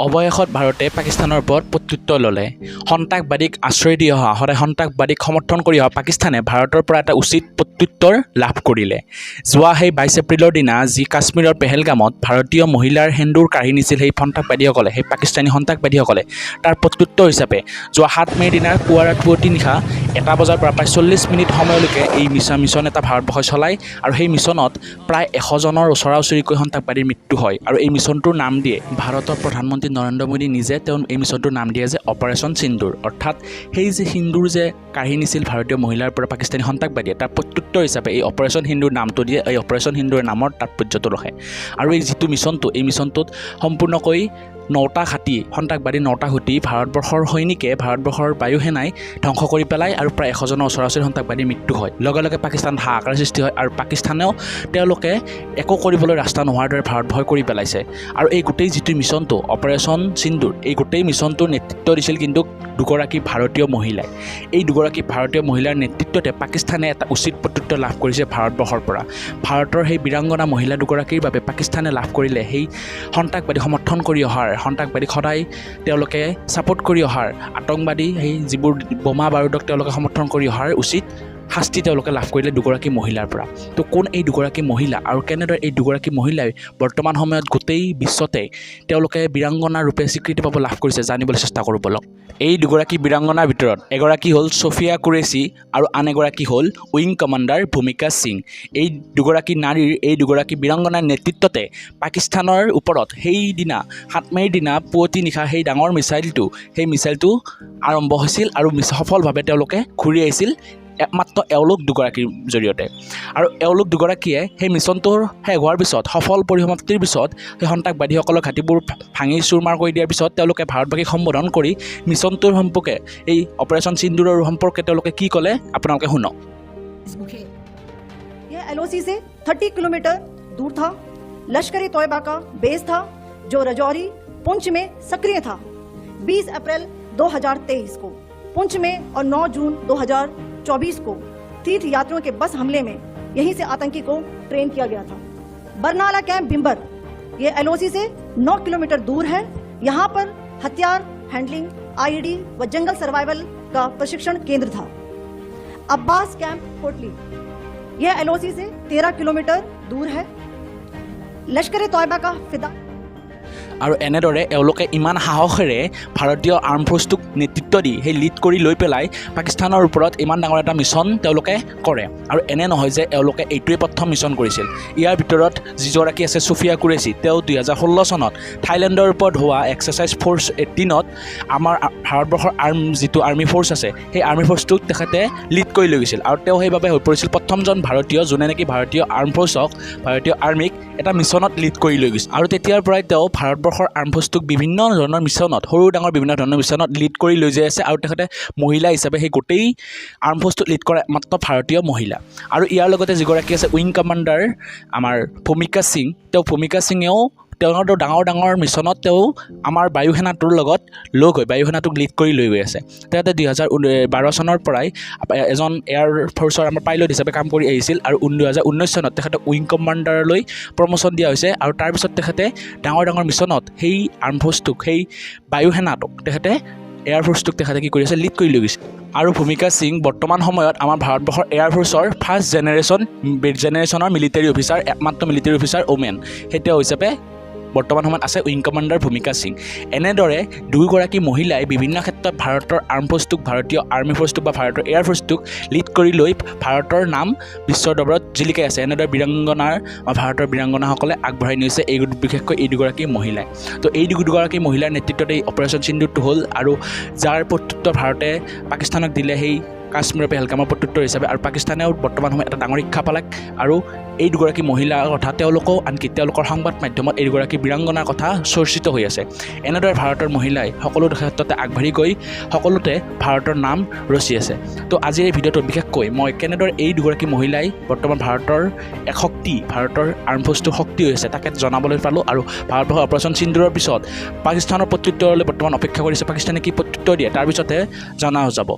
অৱশেষত ভাৰতে পাকিস্তানৰ ওপৰত প্ৰত্যুত্তৰ ল'লে। সন্ত্ৰাসবাদীক আশ্ৰয় দি অহা, সদায় সন্ত্ৰাসবাদীক সমৰ্থন কৰি অহা পাকিস্তানে ভাৰতৰ পৰা এটা উচিত প্ৰত্যুত্তৰ লাভ কৰিলে। যোৱা সেই 22 এপ্ৰিলৰ দিনা যি কাশ্মীৰৰ পেহেলগামত ভাৰতীয় মহিলাৰ সেন্দুৰ কাঢ়ি নিছিল সেই সন্ত্ৰাসবাদীসকলে, সেই পাকিস্তানী সন্ত্ৰাসবাদীসকলে, তাৰ প্ৰত্যুত্তৰ হিচাপে যোৱা 7 মে'ৰ দিনা পুৱাৰ পুৱতি নিশা 1 বজাৰ পৰা প্ৰায় 40 মিনিট সময়লৈকে এই মিছন এটা ভাৰতবৰ্ষই চলায় আৰু সেই মিছনত প্ৰায় 100জনৰ ওচৰা ওচৰিকৈ সন্ত্ৰাসবাদীৰ মৃত্যু হয়। আৰু এই মিছনটোৰ নাম দিয়ে ভাৰতৰ প্ৰধানমন্ত্ৰী নৰেন্দ্ৰ মোদী নিজে। তেওঁ এই মিছনটোৰ নাম দিয়ে যে অপাৰেশ্যন সিন্দুৰ। অৰ্থাৎ সেই যে সিন্দুৰ যে কাঢ়ি নিছিল ভাৰতীয় মহিলাৰ পৰা পাকিস্তানী সন্ত্ৰাসবাদীয়ে, তাৰ প্ৰত্যুত্তৰ হিচাপে এই অপাৰেশ্যন সিন্দুৰ নামটো দিয়ে। এই অপাৰেশ্যন সিন্দুৰ নামৰ তাৎপৰ্যটো ৰখে। আৰু এই যিটো মিছনটো, এই মিছনটোত সম্পূৰ্ণকৈ নটা ঘাটি, সন্ত্ৰাসবাদী নটা ঘাটি ভাৰতবৰ্ষৰ সৈনিকে, ভাৰতবৰ্ষৰ বায়ুসেনাই ধ্বংস কৰি পেলায় আৰু প্ৰায় 100জনৰ ওচৰা ওচৰি সন্ত্ৰাসবাদীৰ মৃত্যু হয়। লগে লগে পাকিস্তানত হাহাকাৰ সৃষ্টি হয় আৰু পাকিস্তানেও তেওঁলোকে একো কৰিবলৈ ৰাস্তা নোহোৱাৰ দৰে ভাৰত ভয় কৰি পেলাইছে। আৰু এই গোটেই যিটো মিছনটো, অপাৰেশ্যন সিন্দুৰ, এই গোটেই মিছনটোৰ নেতৃত্ব দিছিল কিন্তু দুগৰাকী ভাৰতীয় মহিলাই। এই দুগৰাকী ভাৰতীয় মহিলাৰ নেতৃত্বতে পাকিস্তানে এটা উচিত প্ৰত্যুত্তৰ লাভ কৰিছে ভাৰতবৰ্ষৰ পৰা। ভাৰতৰ সেই বীৰাংগনা মহিলা দুগৰাকীৰ বাবে পাকিস্তানে লাভ কৰিলে সেই সন্ত্ৰাসবাদী সমৰ্থন কৰি অহাৰ, সন্ত্ৰাসবাদীক সদায় তেওঁলোকে ছাপোৰ্ট কৰি অহাৰ, আতংকবাদী সেই যিবোৰ বোমা বাৰুদক তেওঁলোকে সমৰ্থন কৰি অহাৰ উচিত শাস্তি তেওঁলোকে লাভ কৰিলে দুগৰাকী মহিলাৰ পৰা। তো কোন এই দুগৰাকী মহিলা আৰু কেনেদৰে এই দুগৰাকী মহিলাই বৰ্তমান সময়ত গোটেই বিশ্বতে তেওঁলোকে বীৰাংগনা ৰূপে স্বীকৃতি পাব লাভ কৰিছে, জানিবলৈ চেষ্টা কৰোঁ ব'লক। এই দুগৰাকী বীৰাংগনাৰ ভিতৰত এগৰাকী হ'ল ছফিয়া কুৰেচি আৰু আন এগৰাকী হ'ল উইং কমাণ্ডাৰ ভূমিকা সিং। এই দুগৰাকী নাৰীৰ, এই দুগৰাকী বীৰাংগনাৰ নেতৃত্বতে পাকিস্তানৰ ওপৰত সেইদিনা 7 মে'ৰ দিনা পুৱতি নিশা সেই ডাঙৰ মিছাইলটো, সেই মিছাইলটো আৰম্ভ হৈছিল আৰু সফলভাৱে তেওঁলোকে ঘূৰি আহিছিল একমাত্ৰ এওঁলোক দুগৰাকীৰ জৰিয়তে। আৰু এওঁলোক দুগৰাকীয়ে সেই মিছনটোৰ শেষ হোৱাৰ পিছত, সফল পৰিসমাপ্তিৰ পিছত, সেই সন্ত্ৰাসবাদীসকলৰ ঘাটিবোৰ ভাঙি চুৰমাৰ কৰি দিয়াৰ পিছত তেওঁলোকে ভাৰতবাসীক সম্বোধন কৰি মিছনটোৰ সম্পৰ্কে, এই অপাৰেশ্যন সিন্দুৰৰ সম্পৰ্কে তেওঁলোকে কি ক'লে, আপোনালোকে শুনক। यह एलओसी से 30 किलोमीटर दूर था। लश्कर ए तोयबा का बेस था, जो रजौरी, पुंछ में सक्रिय था। 20 अप्रैल 2023 को पुंछ में और 9 जून 2024 को तीर्थ यात्रियों के बस हमले में यहीं से आतंकी को ट्रेन किया गया था। बरनाला कैंप भिम्बर, ये एलओसी से 9 किलोमीटर दूर है। यहाँ पर हथियार हैंडलिंग, आईईडी व जंगल सर्वाइवल का प्रशिक्षण केंद्र था। अब्बास कैंप कोटली, यह एलओसी से 13 किलोमीटर दूर है। लश्कर ए तोयबा का फिदा আৰু এনেদৰে এওঁলোকে ইমান সাহসেৰে ভাৰতীয় আৰ্ম ফ'ৰ্চটোক নেতৃত্ব দি, সেই লিড কৰি লৈ পেলাই পাকিস্তানৰ ওপৰত ইমান ডাঙৰ এটা মিছন তেওঁলোকে কৰে। আৰু এনে নহয় যে এওঁলোকে এইটোৱে প্ৰথম মিছন কৰিছিল। ইয়াৰ ভিতৰত যিগৰাকী আছে ছফিয়া কুৰেচি, তেওঁ 2016 চনত থাইলেণ্ডৰ ওপৰত হোৱা এক্সাৰচাইজ ফ'ৰ্চ 18ত আমাৰ ভাৰতবৰ্ষৰ যিটো আৰ্মি ফ'ৰ্চ আছে, সেই আৰ্মি ফ'ৰ্চটোক তেখেতে লিড কৰি লৈ গৈছিল। আৰু তেওঁ সেইবাবে হৈ পৰিছিল প্ৰথমজন ভাৰতীয়, যোনে নেকি ভাৰতীয় আৰ্ম ফ'ৰ্চক, ভাৰতীয় আৰ্মিক এটা মিছনত লিড কৰি লৈ গৈছিল। আৰু তেতিয়াৰ পৰাই তেওঁ ভাৰতবৰ্ষৰ আৰ্ম ফ'ৰ্চটোক বিভিন্ন ধৰণৰ মিছনত, সৰু ডাঙৰ বিভিন্ন ধৰণৰ মিছনত লিড কৰি লৈ যাই আছে। আৰু তেখেতে মহিলা হিচাপে সেই গোটেই আৰ্ম ফ'ৰ্চটোক লিড কৰা একমাত্ৰ ভাৰতীয় মহিলা। আৰু ইয়াৰ লগতে যিগৰাকী আছে উইং কমাণ্ডাৰ আমাৰ ভূমিকা সিং, তেওঁ ভূমিকা সিঙেও তেওঁৰ ডাঙৰ ডাঙৰ মিছনত তেওঁ আমাৰ বায়ুসেনাটোৰ লগত লগ হৈ বায়ুসেনাটোক লিড কৰি লৈ গৈ আছে। তেখেতে 2012 চনৰ পৰাই এজন এয়াৰ ফ'ৰ্চৰ আমাৰ পাইলট হিচাপে কাম কৰি আহিছিল আৰু 2019 চনত তেখেতক উইং কমাণ্ডাৰলৈ প্ৰমোশ্যন দিয়া হৈছে। আৰু তাৰপিছত তেখেতে ডাঙৰ ডাঙৰ মিছনত সেই আৰ্ম ফ'ৰ্চটোক, সেই বায়ুসেনাটোক, তেখেতে এয়াৰ ফ'ৰ্চটোক তেখেতে কি কৰি আছে, লিড কৰি লৈ গৈছে। আৰু ভূমিকা সিং বৰ্তমান সময়ত আমাৰ ভাৰতবৰ্ষৰ এয়াৰ ফ'ৰ্চৰ ফাৰ্ষ্ট জেনেৰেশ্যনৰ মিলিটাৰী অফিচাৰ, একমাত্ৰ মিলিটাৰী অফিচাৰ ওমেন, সেই তেওঁ হিচাপে বৰ্তমান সময়ত আছে উইং কমাণ্ডাৰ ভূমিকা সিং। এনেদৰে দুয়োগৰাকী মহিলাই বিভিন্ন ক্ষেত্ৰত ভাৰতৰ আৰ্ম ফ'ৰ্চটোক, ভাৰতীয় আৰ্মি ফ'ৰ্চটোক বা ভাৰতৰ এয়াৰ ফ'ৰ্চটোক লিড কৰি লৈ ভাৰতৰ নাম বিশ্বৰ দৰবাৰত জিলিকাই আছে। এনেদৰে বীৰাংগনাৰ বা ভাৰতৰ বীৰাংগনাসকলে আগবঢ়াই নিছে এই বিশেষকৈ এই দুগৰাকী মহিলাই। তো এই দুগৰাকী মহিলাৰ নেতৃত্বত এই অপাৰেশ্যন সিন্দুৰটো হ'ল আৰু যাৰ প্ৰত্যুত্তৰ ভাৰতে পাকিস্তানক দিলে সেই কাশ্মীৰৰ পেহেলগামৰ প্ৰত্যুত্তৰ হিচাপে। আৰু পাকিস্তানেও বৰ্তমান সময়ত এটা ডাঙৰ শিক্ষা পালে। আৰু এই দুগৰাকী মহিলাৰ কথা তেওঁলোকেও, আনকি তেওঁলোকৰ সংবাদ মাধ্যমত এই দুগৰাকী বীৰাংগনাৰ কথা চৰ্চিত হৈ আছে। এনেদৰে ভাৰতৰ মহিলাই সকলো ক্ষেত্ৰতে আগবাঢ়ি গৈ সকলোতে ভাৰতৰ নাম ৰচি আছে। তো আজিৰ এই ভিডিঅ'টোত বিশেষকৈ মই কেনেদৰে এই দুগৰাকী মহিলাই বৰ্তমান ভাৰতৰ এক শক্তি, ভাৰতৰ আৰ্ম ফ'ৰ্চটোৰ শক্তি হৈ আছে, তাকে জনাবলৈ পালোঁ। আৰু ভাৰতবৰ্ষৰ অপাৰেশ্যন সিন্দুৰৰ পিছত পাকিস্তানৰ প্ৰত্যুত্তৰলৈ বৰ্তমান অপেক্ষা কৰিছে। পাকিস্তানে কি প্ৰত্যুত্তৰ দিয়ে, তাৰপিছতহে জনা যাব।